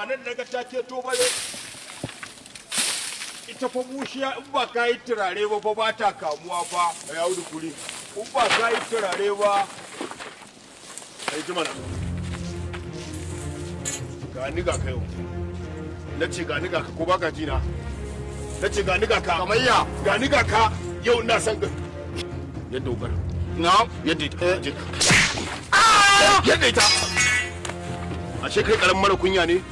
Ba nan daga ta keto ba ne. Ita fa bushiya, in ba ka yi turare ba fa, ba ta kamuwa fa. Kai Audu Kuri. In ba ka yi turare ba. Kai, ji mana. Ga ni ga ka yau. Na ce ga ni ga ka, ko baka ji na? Na ce ga ni ga ka. Kamayya. Ga ni ga ka yau, ina son ga yadda wukar. Na. Yadda ita. Je. Yadda ita. Ashe kai karamin mara kunya ne?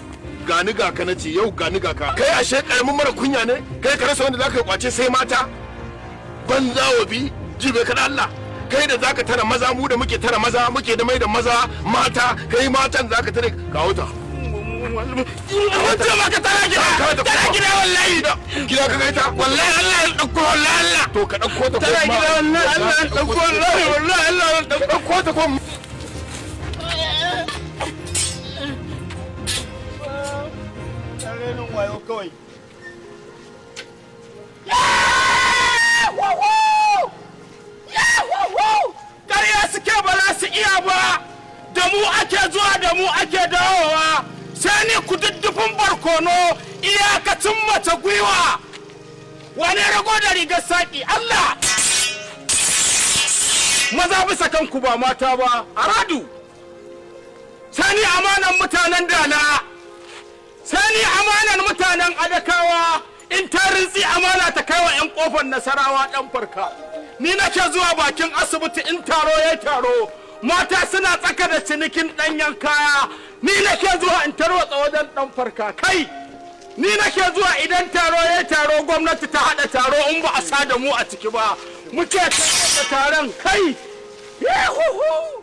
Ga ni ga ka na ce yau, ga ni ga ka. Kai ashe karamin mara kunya ne? Kai ka rasa wanda zaka yi kwace sai mata? Banza wa bi, jibe ka da Allah. Kai da zaka tara maza, mu da muke tara maza muke da mai da maza mata, kai matan zaka tare, kawo ta. Ce maka tana gida. Tana gida wallahi. Gida ka kai ta? Wallahi Allah ya dauko, wallahi Allah. To ka dauko ta ko Tana kuma gida, wallahi Allah ya dauko, wallahi, wallahi Allah ya dauko. Dauko ta ko. Renin wayo kawai. Ƙarya suke, ba za su iya ba, da mu ake zuwa, da mu ake dawowa. Sai ni kududdufin barkono, iyakacin mace gwiwa. Wane rago da rigar saƙi? Allah! Maza bisa kanku, ba mata ba, aradu. Sani amanan mutanen Dala. Sani amanan mutanen Adakawa, in ta rintsi amana ta kai wa 'yan Kofar Nasarawa dan farka. Ni nake zuwa bakin asibiti in taro ya taro. Mata suna tsaka da cinikin ɗanyen kaya. Ni nake zuwa in tarwatsa wajen dan farka. Kai! Ni nake zuwa idan taro ya taro, gwamnati ta haɗa taro, in ba a sa da mu a ciki ba. Muke tarwatsa taron kai. Yahuhu!